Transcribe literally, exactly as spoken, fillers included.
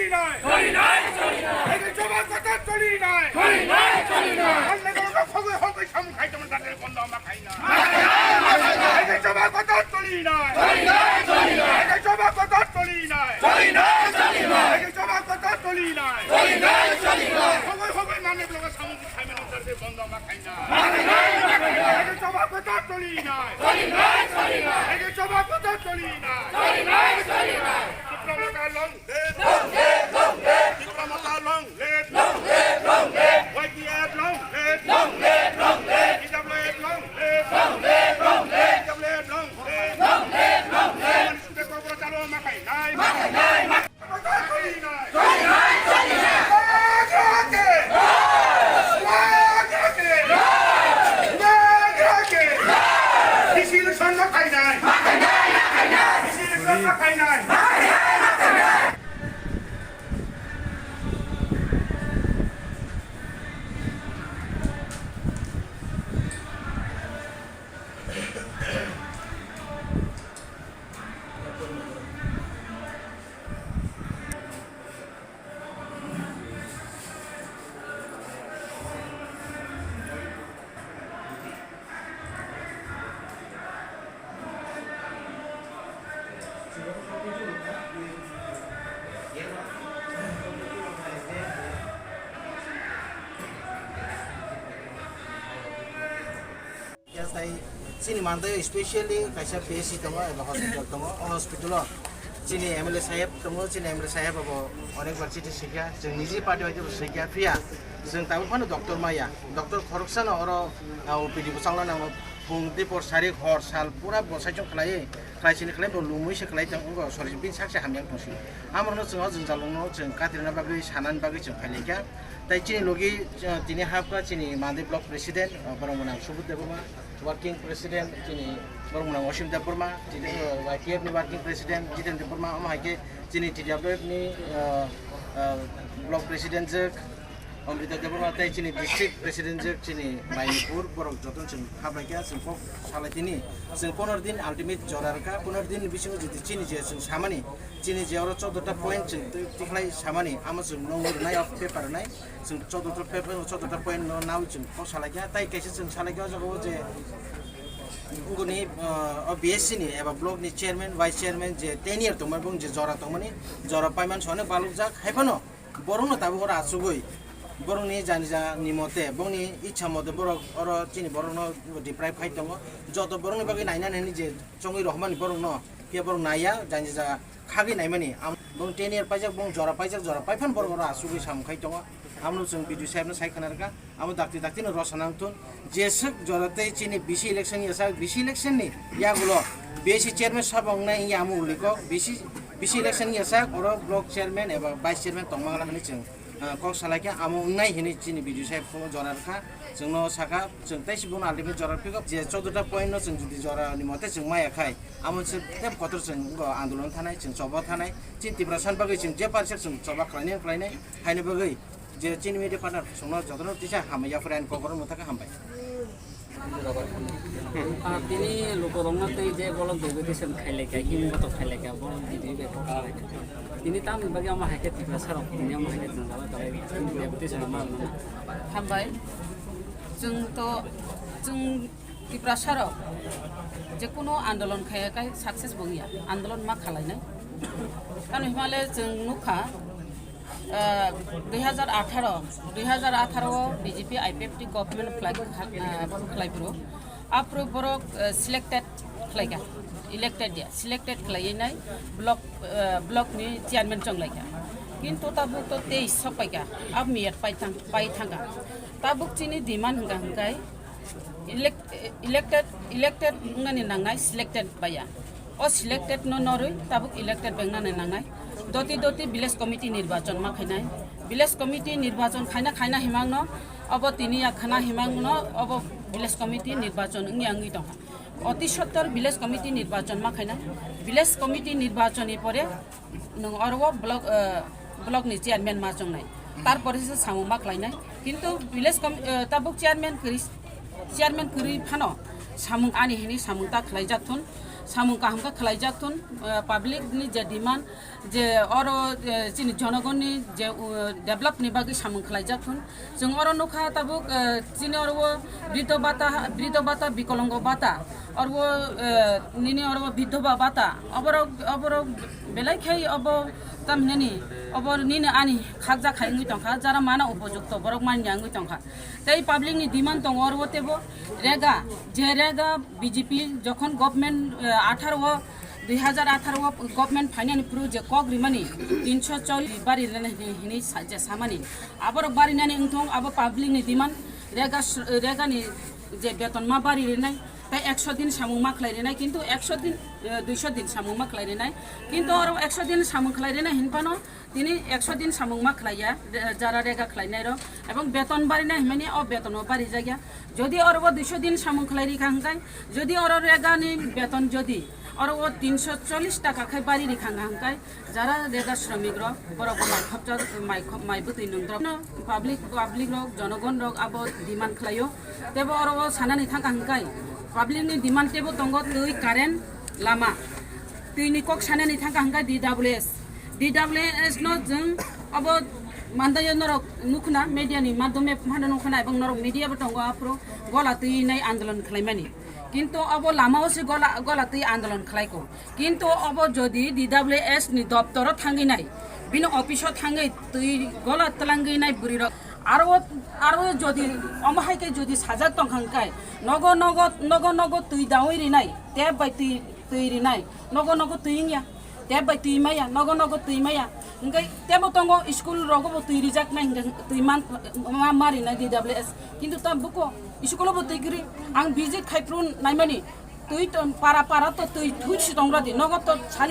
চলি নাই। চলি নাই, চলি নাই। এই যে জবাব কথা চলি নাই। চলি নাই, চলি নাই। অন্য কোনো হগৈ হগৈ সামু খাইতে মন তাদের বন্ধ আমার খাই না। এই যে জবাব কথা চলি নাই। চলি নাই, চলি নাই। এই যে জবাব কথা চলি নাই। চলি নাই, চলি নাই। এই যে জবাব কথা চলি নাই। চলি নাই, চলি নাই। হগৈ হগৈ মানে ব্লগে সামু খাইতে মন তাদের বন্ধ আমার খাই না। এই যে জবাব কথা চলি নাই। চলি নাই, চলি নাই। এই যে জবাব কথা চলি নাই। চলি নাই, চলি নাই। তীব্র মোটা long Tipra Motha long live! Long live, long live! Y T F long live! Long live, long live! T W F long live! Long live, long live! T W F long live! Long live, long live! Manush ke kokro chalo makai nai! Makai nai, makai nai! Choli nai! Choli nai, choli nai! Makai nai! Makai nai! Makai nai! Bisi election makai nai! Makai nai, makai nai! Bisi election makai nai! Ya, tai chini mantwi specially kaisa P S C tongo eba hospital tongo. O hospital o chini M L A saheb tongo, chini M L A saheb abo onek bar chiti sikha, chwng niji party bai tebo sikha, phiya chwng tabuk phano doctor maya, doctor khoroksano oro, ah, O P D bwsakno nango, phung dipor sari hor sal pura bwsai chwng khlaiwi, khlai sini khlai bo lumui se khlai tong, wngkha sori bini sak se hamya wng tong si. Amorno chwng o jwngjal rokno chwng katirina bagwi sanani bagwi chwng phai laikha. Tai chini logi, ah, tini hapkha chini Mandi block president, ah, borok mwnang Subudh Debbarma, working president chini borok mwnang Osim Debbarma, chini, ah, Y T F ni working president Jiten Debbarma, omo hai khe chini T W F ni, ah, ah, block president jwk Amrita Debbarma, tei chini district president jwk chini Mainipur, borok jotono chwng hablai kha, chwng kok salai tini. Chwng poner din ultimate jora rwkha, poner din ni bisingo jodi chini je chwng samani, chini je oro choudo ta point chwng twi-, tikhlai samani, amo chwng nongwi rwnai, o paper rwnai, chwng choudo ta paper, choudo ta point no nawi chwng kok salai kha, tai kaisa chwng salai kha o jaga o je, Ngoni, ah, o B S C ni eba block ni chairman, vice chairman je tenure tongmani, bong je jora tongmani, jora paiman sone balukjak, hai phano borokno tabuk oro achugwi, borokni jani jani mote, bongni ichha mote borok oro chini borokno deprive khai tongo. Joto borokni bagwi nainani hwnwi je chongwi rohormani borokno, phiya borok naiya, jani ja khagwi naimani. Am-, bong tenure paijak, bong jora paijak, jora paiphano borok oro achugwi samung khai tongo. Amno chwng B D O sahebno sai khna rwkha. Amo dakti dakti no rwsa nang thun. Jeswk jora tei chini B C election ni sak, B C election ni yagulo B C chairman sabo wngnai wngya amo ulikok. B C, B C election ni sak oro block chairman eba vice chairman tongma gana hwnwi chwng, ah, kok salai khe amo wngnai hwnwi chini B D O saheb phungo jora rwkha. Chwngno sakha, chwng tei si bono ultimate jora rwphikha. Je choudo ta point no chwng jodi jora ni mote chwng maya khai, amo se tei kotor chwng wngkha andolon thanai, chwng choba thanai. Chini Tiprasa ni bagwi chwng je parisa chwng choba khlainai khlainai haini bagwi. Je chini media partner songno jotono tisa hamya phre ani kokoro mwthaka hambai. Ah, tini lukurokno tei je bolok deputation khailai kha, himni botok khailai kha, bolok D D O bai kok khailai kha. Tini tamni bagwi omo hai khe Tiprasa rok tini omo hai khe jwngjalo kwlai, tini deputation ma rwmano. Hambai. Chwng to, chwng Tiprasa rok je kuno andolon khaiya kai success bo wngya, andolon ma khalainai. Tamo himale chwng nukha, ah, dui hazar atharo, dui hazar atharo o B J P I P F T government khlai, ah, khlai phuru. Aphuru borok, ah, selected khlaikha, elected ya, selected khlaiwi nai block, ah, block ni chairman chonglaikha. Kintu tabuk to teis sok paikha, ab miyat pai thang, pai thangkha. Tabuk chini demand hwnkha hwnkhe elect-, elected, elected wngnani nangnai, selected baya. O selected no norwi tabuk elected bai wngnani nangnai. Doti doti village committee nirbachon ma khainai. Village committee nirbachon khaina khaina himangno obo tini ya khana himangno obo village committee nirbachon wngya wngwi tongkha. Oti sottor village committee nirbachon ma khainai. Village committee nirbachon ni pore nwng oro o block, eh, block ni chairman ma chongnai. Tarpore se samung ma khlainai. Kintu village com-, eh, tabuk chairman kwrwi, chairman kwrwi phano samung ani hini samung ta khlaijak thun, samung kaham khe khlaijak thun, eh, public ni je demand, Je oro, eh, chini jonogonni je, uh, develop ni bagwi samung khlaijak thun. Chwng oro nukha tabuk, eh, chini oro o brido bata, brido bata, bikolongo bata, oro o, eh, nini oro o bidhoba bata. Oborok, oborok belai khai obo tamhinani, obo nini ani khakjak khai wngwi tongkha, jara mana upojukto borok manya wngwi tongkha. Tei public ni demand tongo oro o tebo rega, je rega B J P jokhon government, eh, atharo o dui hazar atharo o government phainani phuru je kok rimani tinsho chollish bari rwnai hinwi sa-, je samani. Aborok barinani wngthong abo public ni demand, rega s-, rega ni je beton ma bari rwnai, tei ekso din samung ma khlai rwnai, kintu ekso din, eh, duisho din samung ma khlai rwnai. Kintu oro ekso din samung khlai rwnai hinphano tini ekso din samung ma khlaiya, re-, jara rega khlainairok, ebong beton barinai hinmani o beton o barijakya. Jodi oro o duisho din samung khlai rikha hwnkhe, jodi oro regani beton jodi oro o tinsho chollish taka khai bari rikha hwnkhe, jara rega shramik rok borok bo mai khopjak, mai khop-, mai bwtwi nungdrop no public, public rok, jonogon rok abo demand khlaio. Tebo oro o sanani thangkha hwnkhe, public ni demand tebo tongo twi, current, lama. Twi ni kok sanani thangkha hwnkhe D W S. D W S no jwng abo mandaio norok nukhna media ni madhyome phano nukhna ebong norok media bo tongo aphuru gola twi nai andolon khlaimani. Kintu abo lama o se gola, gola twi andolon khlaiko. Kintu abo jodi D W S ni doptoro thangwi nai, bini office o thangwi twi gola twlangwi nai bwrwi rok. Aro, aro jodi omo hai khe jodi sajak tongkha hwnkhe, nogo, nogo, nogo, nogo twi dawi rinai, tap bai twi, twi rinai, nogo, nogo twi wngya, tap bai twi maya, nogo, nogo twi maya. Hwnkhe tebo tongo school rogo bo twi rijak nai hwnkhe twi man, ma, ma rinai D W S. Kintu ta buko school o bo twi kwrwi ang visit khai phuru naimani twi to para, para to twi thwi si tongra di, nogo to sali